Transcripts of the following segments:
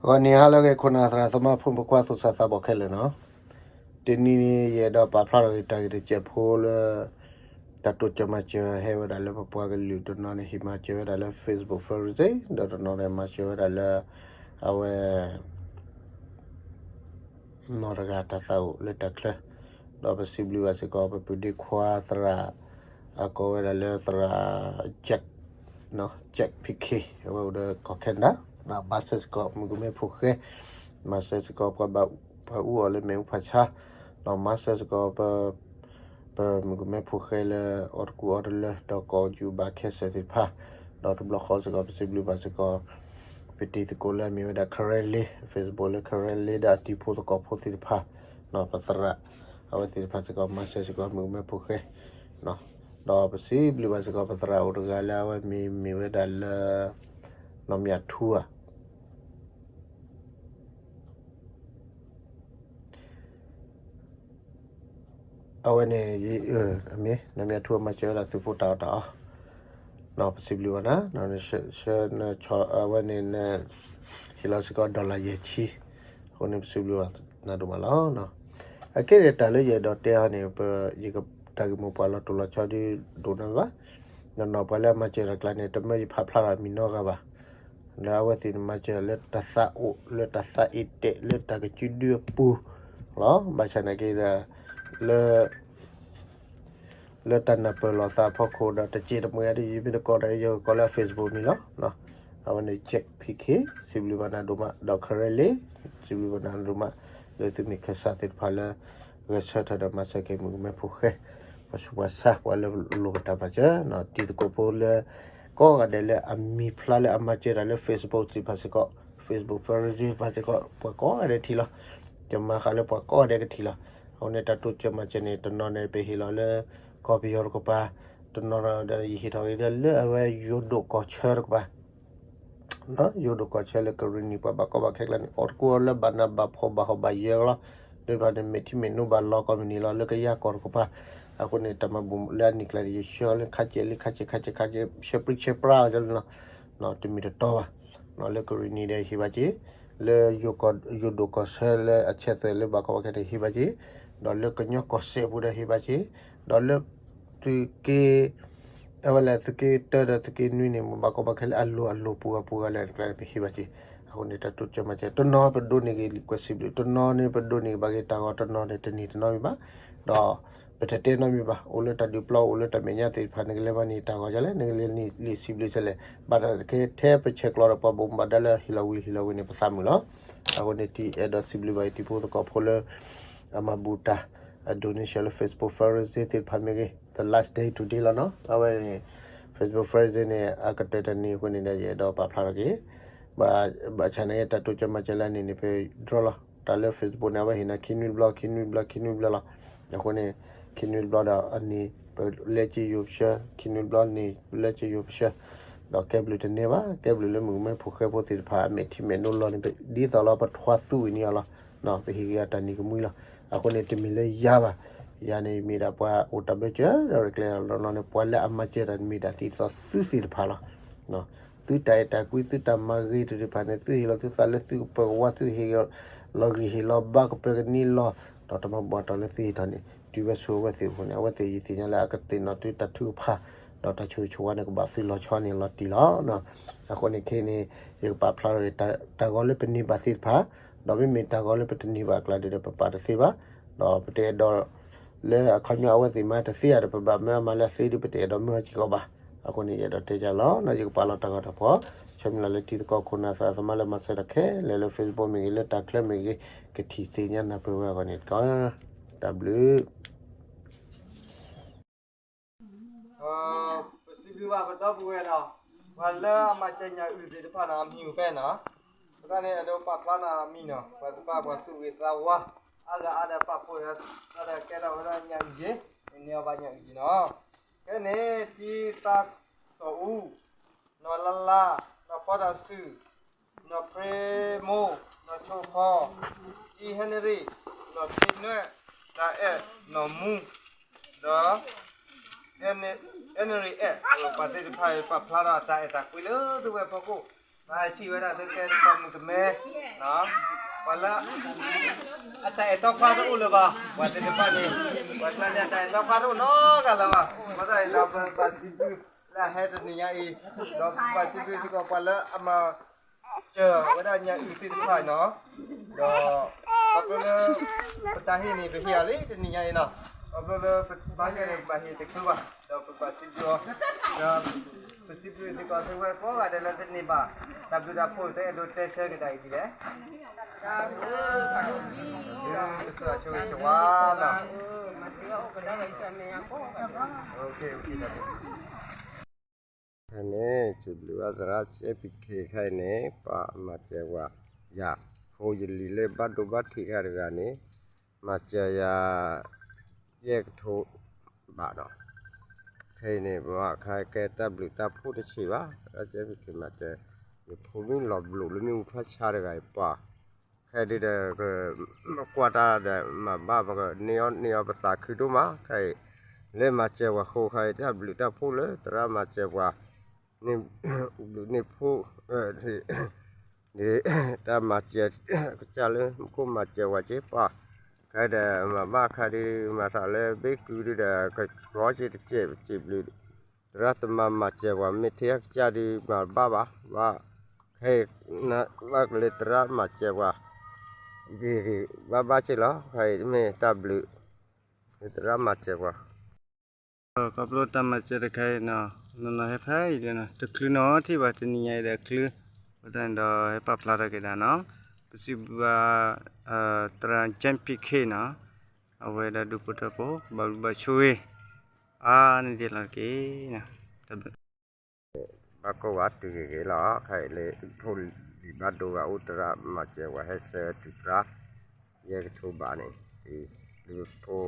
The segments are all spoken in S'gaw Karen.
ဂီၤနံၤဟါလၢအဂ့ၤ ခိၣ်နၢ်သရၣ်သမါ ဖိမုၣ်ဖိခွါ သူၣ်စၢ်သးဘီၣ်ခဲလၢာ်နီၤ, တနံၤန့ၣ် ယအဲၣ်ဒိးပာ်ဖျါထီၣ်က့ၤတၢ်ဂ့ၢ်တစဲးဖိလၢ တၢ်တိစၢၤမၤစၢၤဟဲဝဲဒၣ်လၢပပှၤကလုာ် တနီၤန့ၣ် ဟ့ၣ်မၤစၢၤဝဲဒၣ်လၢ Facebook Forensic ဒီးတနီၤန့ၣ် မၤစၢၤဝဲဒၣ်လၢ အဝဲ နီၢ်တဂၤတၢ်သးအိၣ်လၢတၢ်ချၢ, ဒီးပစံးဘျုးဘၣ်စ့ၢ်ကီး ပပုၢ်ဒ့ခွါသရၣ် အကိးဝဲဒၣ်လၢသရၣ် Jack, Jack P K အဝဲအိၣ်ဒီးကီၢ် Canada, ဒီးမၤစၢၤစ့ၢ်ကီး မုၣ်ကမဲဖိဃဲ, မၤစၢၤစ့ၢ်ကီး ပှၤဘၣ်ပှၤအူအီၣ်လၢမဲာ်အူဖးဆါ, ဒီးမၤစၢၤစ့ၢ်ကီး ပ ပမုၣ်ကမဲဖိဃဲလၢအီၣ်တကူအီတလၢ ဒီးကိးယူၤဘၣ်ခဲစဲးသ့ၣ်တဖၣ်, ဒီးတဘျီဃီစ့ၢ်ကီး ပစံးဘျုးဘၣ်စ့ၢ်ကီး ပတံၤသကိးလၢအမ့ၢ်ဝဲဒၣ် Karen Lay, Facebook လၢ Karen Lay ဒီးအတံၤဖိသကိးဖိသ့ၣ်တဖၣ်, ပသရၣ် အဝဲသ့ၣ်တဖၣ်စ့ၢ်ကီး မၤစၢၤစ့ၢ်ကီး မုၣ်ကမဲဖိဃဲ, ဒီးပစံးဘျုးဘၣ်စ့ၢ်ကီး ပသရၣ်အိၣ်တဂၤလၢအဝဲမ့ၢ်မ့ၢ်ဝဲဒၣ်လၢ နီၢ်မၠၣ်ထူဧါ အဝဲန့ၣ် မ့ၢ်နီၢ်မၠၣ်ထူအမၤစၢၤဝဲဒၣ်သုးဖိတၢ်အီၣ်တၢ်အီ, ပစံးဘျုးဘၣ်နၤ, အဝဲန့ၣ် ဟ့ၣ်လီၤစ့ၢ်ကီး dollar ယဲၢ်ဆံ, အဃိန့ၣ် ပစံးဘျုးဘၣ်နၤဒိၣ်မးလီၤ. အခဲန့ၣ် တၢ်လၢယအဲၣ်ဒိးတဲအီၤန့ၣ် ယတၢ်ဂ့ၢ်မိၢ်ပှၢ်လီၤတိၢ်လီၤဆီဒ်ဒိၣ်နီတဘၣ်, နီၢ်နီၢ်ပှၤလၢအမၤစၢၤတၢ်ကျါန့ၣ် တမၢယဖးဖျါထီၣ်မံၤနီတဂၤဘၣ်, လၢအဝဲသ့ၣ်န့ၣ်မၤစၢၤလၢတၢ်သးအိၣ် လၢတၢ်သးအ့ၣ်တဲာ် လၢတၢ်ကစုဒုအပူၤလီၤ. ဘၣ်ဆၣ်နာ်က့ဒီး လၢ လၢတၢ်နၢ်ပၢၢ်လိာ်သးအဖီခိၣ်ဒီး တစဲးတမှဲၤအံၤဒီး ယမ့ၢ်တကိးဒီး ယကကိးလၢ Facebook မံၤလီၤ. အဝဲန့ၣ် Jack P K စံးဘျုးဘၣ်နၤဒိၣ်မး ဒီး Karen Lay စံးဘျုးဘၣ်နၤဒိၣ်မး လၢသုမ့ၢ်ခၢၣ်စးသ့ၣ်တဖၣ်လၢ ဂဲၤဆၢထၢၣ်ဒီးမၤစၢၤက့ၤမုၣ်ကမဲဖိဃဲ, ပှၤဆူးပှၤဆါ ပှၤလၢလိၣ်ဘၣ်တၢ်မၤစၢၤ, တံၤသကိးဖိလၢ ကိးဂၤဒဲးလၢအမံၤဖျါလၢအမၤစၢၤတၢ်လၢ Facebook သ့ၣ်တဖၣ်စ့ၢ်ကီး, Facebook Forensic သ့ၣ်တဖၣ်စ့ၢ်ကီး ပှၤကိးဂၤဒဲးထံၣ်လီၤ. ယမၤဃာ်လၢပှၤကိးဂၤဒဲးကထံၣ်လီၤ. အဃိန့ၣ် တၢ်တိစၢၤမၤစၢၤန့ၣ် တနီၤန့ၣ် ပဟ့ၣ်လီၤလၢ ကီၢ်ပယီၤတကပၤ, တနီၤဒီး ယဟ့ၣ်ထီၣ်က့ၤဒၣ်လၢအဝဲယိၤဒိၣ်ကီၢ်ဆၢတကပၤ ယိၤဒိၣ်ကီၢ်ဆၢလၢကရံၣ်နံၣ် ပှၤဘၣ်ကီဘၣ်ခဲကျါန့ၣ် အီၣ်တကူအီလၢဘၣ်နးဘၣ်ဖှီၣ်ဘၣ်ဟီၣ်ဘၣ်ယၢၤလီၤ. ဒ်ဘၣ်န့ၣ် မဲာ်ထံမဲာ်နိဘၣ်လီၤကိးမုၢ်နံၤလီၤ လၢကယၤကီၢ်တကပၤ. အဃိန့ၣ် တၢ်မၤဘူၣ်လၢအနံၣ်ကျါန့ၣ် ယဆှၢလၢခါကဲးလံ ခါကဲး ခါကဲး ခါကဲး ဆှၢပရံဆှၢပရါအီၤလီၤ. တမ့ၢ်တတီဘၣ်. လၢကရံၣ်နံၣ်ဒီးဟ့ၣ်ဘၣ်က့ၤ, လၢယိၤဒိၣ်ကီၢ်ဆၢလၢအဆဲးသွဲၣ်လၢဘၣ်ကီဘၣ်ခဲန့ၣ် ဟ့ၣ်ဘၣ်က့ၤ, ဒီးလၢကညီကီၢ်စဲၣ်ပူၤဒီးဟ့ၣ်ဘၣ်က့ၤ, ဒီးလၢ သုးက့ အဝဲလဲၣ် သုးက့တၢဒီးသုးက့နွံန့ၣ် ဘၣ်ကီဘၣ်ခဲလၢအလိၤအလိၤပူၤဂၤပူၤဂၤလဲၣ် တကျါန့ၣ် ပဟ့ၣ်ဘၣ်က့ၤ. အဃိန့ၣ် တၢ်တိစၢၤမၤစၢၤ တနီၤပဒိးန့ၢ်က့ၤလံာ်ကွဲးစံးဘျုး, တနီၤန့ၣ် ပဒိးန့ၢ်က့ၤဘၣ်က့ၤတၢ်ဂီၤ တနီၤန့ၣ် တန့ၢ်တနီၤမံၤဘၣ်. ဒီးပတတဲနီတမံၤဘၣ်. အိၣ်လၢတၢ်ဒုးပျီ အိၣ်လၢတၢ်မဲာ်ညါသ့ၣ်တဖၣ် နကလဲၤမၤန့ၢ်တၢ်ဂီၤဒ်လဲၣ်, နကလဲၤန့ၢ်လံာ်စံးဘျုးဒ်လဲၣ်, ဘၣ်တၢ်တကဲထဲပဆဲးကျိးဒီးပှၤဘိးမူဘၣ်ဒါလၢဟ့ၣ်လီၤဝံၤဟ့ၣ်လီၤဝံၤန့ၣ် ပသးမုာ်လီၤ. အဃိန့ၣ် တံၤအဲၣ်ဒိးစံးဘျုးဘၣ်အံၤ တံၤဖိသကိးဖိလၢ အမၤဘူၣ်တၢ် အ donation လၢ Facebook Forensic သ့ၣ်တဖၣ်မ့ၢ်ဂ့ၤ, the last day today လီၤနီၤ. အဝဲန့ၣ် Facebook Forensic န့ၣ် အကတၢၢ်တနံၤအဃိန့ၣ်ဒီး ယအဲၣ်ဒိးပာ်ဖျါထီၣ်က့ၤ ဘၣ်ဆၣ်န့ၣ် တၢ်တိစၢၤမၤစၢၤလၢအန့ၣ်န့ၣ် ပ draw လီၤ. တၢ်လၢ Facebook န့ၣ် အဝဲဟ့ၣ်နၤခံနွံတဘျီ ခံနွံတဘျီ ခံနွံတဘျီလီၤ. အဃိန့ၣ် ခံနွံတဘျီဒီးအန့ၣ် ပလဲက့ၤယိၤပဆှၢ, ခံနွံတဘျီန့ၣ် ပလဲက့ၤယိၤပဆှၢ, ဒီးကဲဘျုးတန့ၢ်ဘၣ်. ကဲဘျုးလၢမုၣ်ကမဲဖိဃဲဖိသ့ၣ်တဖၣ် အမဲာ်ထံမဲာ်နိလီၤန့ၣ် ဒ်သိးလီၤပထွါသူဝံၤန့ၢ်အီၤလီၤ. ပဟ့ၣ်က့ၤအီၤတၢ်နံၤကမှံလီၤ. အဃိန့ၣ် တမ့ၢ်လၢယၤဘၣ်. ယၤန့ၣ်မ့ၢ်ဒၣ်ပှၤအိၣ်တၢ်ဘၢကၢၤဒီးကျဲလီၤနီၤန့ၣ် ပှၤလၢအမၤစၢၤတၢ်န့ၣ်မ့ၢ်ဒၣ်ဒ်သိးသုသ့ၣ်တဖၣ်လီၤ. သုတၢ်အဲၣ်တၢ်ကွံ သုတၢ်မၤဂ့ၤသ့ၣ်တဖၣ်န့ၣ် သုဟ့ၣ်လီၤသုသးလၢသုကပၢၤကဝါ သုဟ့ၣ်လီၤဂံၢ်ဟ့ၣ်လီၤဘါကပၢၤကနံလီၤ. ဒီးတၢ်မၤဘူၣ်အတၢ်လၢသုဟ့ၣ်ထီၣ်န့ၣ် တုၤဝဲဆိးဝဲသ့ၣ်အဃိန့ၣ် အဝဲသ့ၣ်ယသ့ၣ်ညါလၢအကသ့ၣ်နီၣ်သုတၢ်ထုကဖၣ်, ဒီးတၢ်ဆိၣ်ဂ့ၤဆိၣ်ဝါန့ၣ် ကဘၣ်သုလီၤဆီန့ၣ်လီၤတံၢ်လီၤ. အဃိန့ၣ်ခဲအံၤန့ၣ် ယကပာ်ဖျါထီၣ်က့ၤ တၢ်ဂီၤလၢပန့ၢ်ဘၣ်သ့ၣ်တဖၣ်, ဒီးမ့မ့ၢ်တၢ်ဂီၤလၢပတန့ၢ်ဘၣ်အကျါဒီး ပပာ်တသ့ဘၣ်. ဒီးပတအဲၣ်ဒိး လၢအခီပညီအဝဲသ့ၣ်မၤတသ့ဧါဒီး ပဘၣ်မၢအမၤလၢအသ့ဒီး ပတအဲၣ်ဒိးမၢအီၤစ့ၢ်ကီးဘၣ်. အဃိန့ၣ် ယအဲၣ်ဒိးတဲယၤလီၤ. ယကပာ်လီၤတၢ်ဂီၤတၢ်ဖီၣ် ဆၢမုၢ်လၢ်လၢတံၤသကိးခိၣ်နၢ်သရၣ်သမါလၢမၤစၢၤတၢ်ခဲလၢာ်လၢ Facebook မ့ၢ်ဂ့ၤ လၢတၢ်ချၢမ့ၢ်ဂ့ၤ ကထံၣ်သ့ၣ်ညါနၢ်ပၢၢ်ဝဲအဂီၢ်န့ၣ်တက့ၢ်. တၢ်ဘျုး ပစံးဘျုးဘၣ်ပဒီပုၢ်ဝဲၢ်နီၤ, ပှၤလၢအမၤစၢၤညၣ်အုၣ်သ့ၣ်တဖၣ်နီၤ အမံၤအိၣ်ဖဲနီၤ, ပတၢ်န့ၣ် အဲၣ်ဒိးပာ်ဖျါနီၤအမံၤနီၤ, ပှၤတဖၣ်ပှၤသူၣ်ဂ့ၤသးဝါ အါဂၤအါဒီးပာ်ဖှိၣ်ဒီး တၢ်ဒီးကဲထီၣ်ဝဲဒၣ်ညၣ်အုၣ်က့ၤ, န့ၢ်အီၤဘၣ်ညၣ်အုၣ်က့ၤနီၤ. ဖဲန့ၣ် တံၤသးစီၤအူ, နီၢ်လါလါ, နီၢ်ဖီတၢ်စု, နီၢ်ဖရ့မိ, နီၢ်ဆိဖီ, တံၤဟဲနရံၣ်, နီၢ်ခ့နွဲၣ်, တၢ်အဲၣ်, နီၢ်မူ, ဒီး အဲနရံၣ်အဲၣ်, ပှၤသ့ၣ်တဖၣ်အံၤ ပာ်ဖျါထီၣ်တၢ်အဲၣ်တၢ်ကွံလၢသုဝဲအဖီခိၣ် ပထံၣ်ဝဲဒၣ်သုကဲပှၤမုၣ်ကမဲ, ပှၤလၢ အတၢ်အဲၣ်တီခွါတအိၣ်လၢၤဘၣ်, ပှၤသ့ၣ်တဖၣ်န့ၣ်, ပှၤကျါန့ၣ်အတၢ်အဲၣ်တီခွါတအိၣ်နီတဂၤလၢၤဘၣ်, ဘၣ်ဆၣ်ဒီးပဘၣ်စံးဘျုးလၢအဟဲတနံၤညါအံၤ, ဒီးပဘၣ်စံးဘျုးစ့ၢ်ကီးပှၤလၢအမၤစၢၤဝဲဒၣ်ညါအံၤသ့ၣ်တဖၣ်နီၤ, ဒီး ခီဖျိလၢ ပတၢ်ဟ့ၣ်န့ၣ် ပဟ့ၣ်အီၤလံတနံၤညါအံၤနီၤ, ခီဖျိလၢပဘၣ်ကဲန့ၣ် ပဘၣ်ဟ့ၣ်တချုးဘၣ်, ဒီးပဘၣ်စံးဘျုးအီၤ, ဒီး ပစံးဘျုးစ့ၢ်ကီးသုဝဲကိးဂၤဒဲးလၢတန့ၢ်ဘၣ်, တၢ်ဘျုးတၢ်ဖှိၣ်တအဲၣ်ဒိးတဲဆၢက့ၤတၢ်အံၤဒ်လဲၣ်, ကစၢ်ဆိၣ်ဂ့ၤဆိၣ်ဝါနီၤ, ဖဲန့ၣ် စံးဘျုးဘၣ်သရၣ် ကၠဲပံၤခ့ခါအံၤန့ၣ် ပှၤမၤစၢၤဝဲယၤ, ဖိယလံၤလၢဘၣ်ဒိဘၣ်ထံးခါတဂၤန့ၣ်, မၤစၢၤယၤ ယဲၢ်ကထိဘးနီၤ, ခဲအံၤန့ၣ် ပှၤခါကဲတၢ်ဘျုးတၢ်ဖှိၣ်တဆံးဘၣ်, သရၣ် ကၠဲပံၤခ့ မၤစၢၤ ယဖိမုၣ်လီၤဘျိးလၢမ့ၣ်အူဖးဆါတဂၤအံၤပှၤ, ခဲဒုဒီး မ့ၢ်ကွၢ်တၢ်ဒီးမၤဘၣ်ပကန့ၢ်အီၣ်န့ၢ်အီပသးခုဒိၣ်မး, ခဲအံၤ လၢမၤစၢၤပှၤဃိခါအံၤ တၢ်ဘျုးတၢ်ဖှိၣ်လၢသရၣ်မၤစၢၤပှၤ, န့ၢ်ဘျုးန့ၢ်ဖှိၣ် ဒ်တၢ်မၤစၢၤကစၢ်လၢမူခိၣ်မၤစၢၤဝဲက့ၤပှၤ, ခဲဒီးမၤဘၣ်ခါဒု မၤသးလၢဘ့ၣ်ကုဒုဒီး ကဃီက့ၤတစဲးစံးဘျုး သရၣ်သမါမၤစၢၤပှၤ မ့ၢ်ထဲအကစၢ်ဒု မၤဘၣ်ဘၣ်, ဘၣ်ခဲအံၤ ဘၣ်ကလၢသရၣ်မၤစၢၤပှၤ ဂ့ၤဂ့ၤဘၣ်ဘၣ်က့ၤလီၤ, ခဲအံၤမ့ၢ်တၢ်ဘျုး လၢသရၣ်မၤစၢၤပှၤ ခီဖျိတၢ်မၤစၢၤတခါအံၤနီၤ, နီၢ်နီၢ်ဟဲဖဲအံၤလီၤနီၤ, တချုးနီၢ်ထံၣ်ဘၣ်တနံၤညါအံၤဒီးချုး, အဃိသတးန့ၣ်ဒီးဟဲပာ်ဖျါထီၣ်က့ၤဒၣ်နီၤ, ပစံးဘျုးဘၣ် သရၣ် ကၠဲပံၤခ့နီၤ, အဝဲဒၣ်ဒူဖိထၢဖိ ဘၣ်ဘျုးဘၣ်ဆိၣ်ဂ့ၤ အါန့ၢ်ဒံးလီၤတက့ၢ်, တၢ်ဘျုး ဘၣ်ကိၢ်ဘၣ်တုၤဂ့ၤဂ့ၤလီၤ, ခဲအံၤလၢဖိလံၤဘၣ်ဒိဂၤအိၣ်သရၣ်မၤစၢၤပှၤဟဲဆှၢတုၤဖျါ, ယဲၢ်ကထိဘးန့ၣ်, လၢဖိ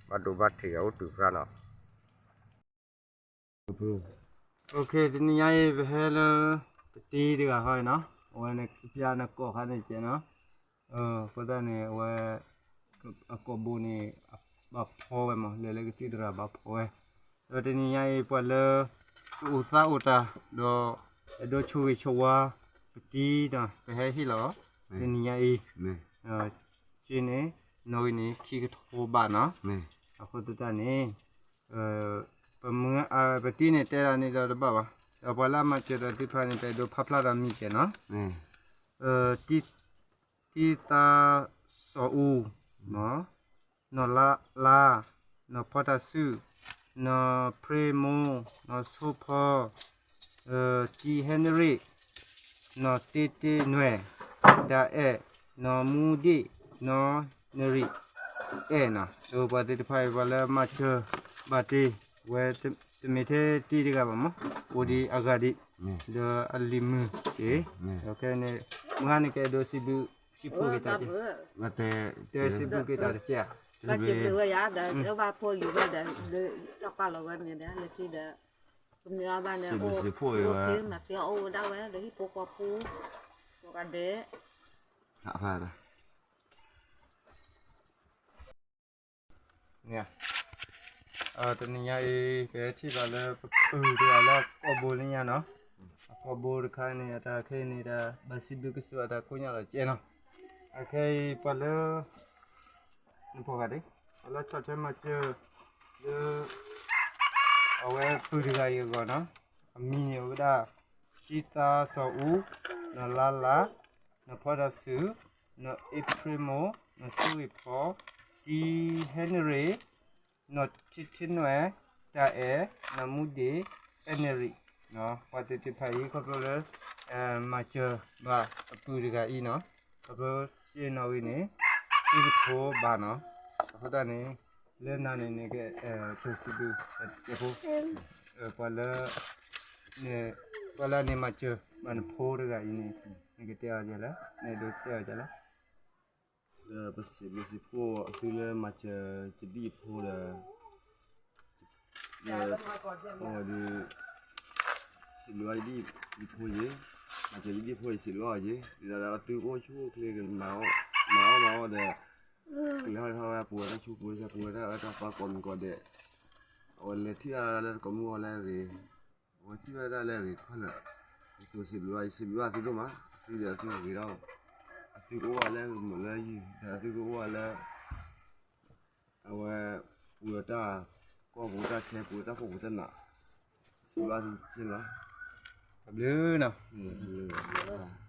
ဘၣ်ဒိဘၣ်ထံးဂၤအိၣ်တုၤဖျါနီၤ တနံၤညါအံၤ ပဟဲလၢ ပတံၤတဂၤဃီအံၤနီၤ, အဝဲန့ၣ် ပျၢ်နကိးခါန့ၣ်ကဲနီၤ, အဃိသတးန့ၣ် အဝဲ အကိာ်ဘိန့ၣ် ဘၣ်ဖီဝဲမး လဲၤလၢကသံၣ်သရၣ်ဘၣ်ဖီဝဲ, ဒီးတနံၤညါအံၤ ပှၤလၢ ကအိၣ်သးအိၣ်တၢ် ဒီး အဲၣ်ဒိးဆိၣ်ဂ့ၤဆိၣ်ဝါ ပတံၤဒီး ပဟဲဟ့ၣ်လီၤ တနံၤညါအံၤ, က့န့ၣ် နီၣ်ဂံၢ်န့ၣ် ခံကထိဘးနီၤ, အဃိသတးန့ၣ် ပမုၢ် ပတံၤန့ၣ်တဲဒၣ်န့ၣ်ဒီးတဘၣ်ဘၣ်, ဒီးပှၤလၢအမၤစၢၤတၢ်သ့ၣ်တဖၣ်န့ၣ် ပအဲၣ်ဒိးဖးဖျါဒီးမံၤကဲနီၤ, တံၤသးစီၤအူ, နီၢ်လါလါ, နီၢ်ဖီတၢ်စု, နီၢ်ဖြ့မိၢ်, နီၢ်ဆိဖီ, တံၤဟဲနရံၣ်, နီၢ်တ့တ့နွဲၣ်, တၢ်အဲၣ်, နီၢ်မူဒံၣ်, နီၢ်နရံၣ်အဲၣ်နီၤ, ဒီးပှၤသ့ၣ်တဖၣ်အံၤ ပှၤလၢမၤစၢၤဘၣ်တ့ၢ် ဝဲ တမ့ၢ်ထဲတံၤတဂၤဘၣ်မး, အိၣ်ဒံးအဂၤဒံး, ဒီးအလံၤမုာ်တ့ၢ်, ဒီးခဲန့ၣ် မုၢ်ဟါန့ၣ်ကအဲၣ်ဒိးစံးဘျုးစံးဖှိၣ်က့ၤတၢ်က့ၤ, တဲစံးဘျုးက့ၤတၢ်တက့ၢ်ဧါ, ဘၣ်စံးဘျုးဝဲယၤဒီး ဘၣ်ဖိလံၤဝဲဒီး လၢတၢ်ပာ်လီၤဝဲန့ၣ်ဒီး လၢခံဒီး ကမ့ၢ်အီၤဘၣ်န့ၣ် အိၣ်မၤသံအီၤအိၣ်ဝဲဒၣ်ဝဲ ဒီးဟံၣ်ဖိဃီဖိ ကိးဂၤဒဲး တနံၤညါအံၤ ပဟဲထံၣ်ဘၣ်လၢပပုၢ်တဂၤလၢအကိာ်ဘိလၢညါနီၤ, အကိာ်ဘိတခါန့ၣ် အတၢ်ခဲအံၤန့ၣ် တၢ်ဘၣ်စံးဘျုးကစၢ်အတၢ်ကိးညါလီၤကဲနီၤ, အခဲအံၤပှၤလၢ နဖီဂၤဒဲး ပှၤလၢဆီၣ်ထွဲမၤစၢၤ လၢ အဝဲပုၢ်တဂၤအံၤအဂီၢ်နီၤ, အမံၤန့ၣ်အိၣ်ဝဲဒၣ် တံၤသးစီၤအူ, နီၢ်လါလါ, နီၢ်ဖီတၢ်စု, နီၢ်အ့ဖြ့မိၢ်, နီၢ်ဆိဂ့ၤဖီ, တံၤဟဲနရံၣ်, နီၢ်ထံထံနွဲၣ်, တၢ်အဲၣ်, နီၢ်မူဒ့ၣ်, အဲၣ်နရံၣ်, ပှၤသ့ၣ်တဖၣ်အံၤ ခီဖျိလၢ မၤစၢၤဘၣ်အပုၢ်တဂၤအံၤနီၤ, ခီဖျိစ့နီၣ်ဂံၢ်န့ၣ် ခံကထိဘးနီၤ, အဃိသတးန့ၣ် လၢနၤန့ၣ် နက စံးဘျုးတစဲးဖိ ပှၤလၢ ပှၤလၢအန့ၣ်မၤစၢၤဘၣ်နဖိတဂၤအံၤန့ၣ် နကတဲအီၤဒ်လဲၣ်, နအဲၣ်ဒိးတဲအီၤဒ်လဲၣ်. ဒီးပစံးဘျုးစံးဖှိၣ်အသုလၢမၤစၢၤယဒံၣ်ဖိဒီး ဒီး စံးဘျုးဘၣ်ယဒံၣ်ဖိယ့ၢ်, မၤစၢၤယဒံၣ်ဖိယ့ၢ် စံးဘျုးဘၣ်အီၤယ့ၢ်, ဒ်သိးဒီးအသုကအိၣ်ဆူၣ်အိၣ်ချ့ ကမၤအီၣ်မၤအီၣ်ဒီး ကလဲၤထီၣ်လဲၤထီၣ်ဝဲ ပှဲၤတၢ်ဆူပှဲၤတၢ်ပှဲၤတၢ်အၢတၢ်ပၢကိးမံၤကိးဒဲး, အဝဲလဲၤထံၣ်အါလၢတကိးမုၢ်အီၤလၢအဂ့ၤ, အဝဲထံၣ်ဝဲဒၣ်လၢအဂ့ၤခဲလၢာ်, ယစံးဘျုးဘၣ် ယစံးဘျုးဘၣ်သုဒိၣ်မး, သုဒီးသုကဂ့ၤထီၣ်, အသုကအိၣ်ဝဲလၢမုာ်လၢယုၢ်, ဒီးအသုကအိၣ်ဝဲလၢ အဝဲ ပူၤဒီးတၢ်ကီၢ်ပူၤတၢ်ခဲ ပူၤဒီးတၢ်ဖှီၣ်ပူၤတၢ်နး, စံးဘျုးဘၣ်သုန့ၣ်လီၤ. တၢ်ဘျုးနီၤ.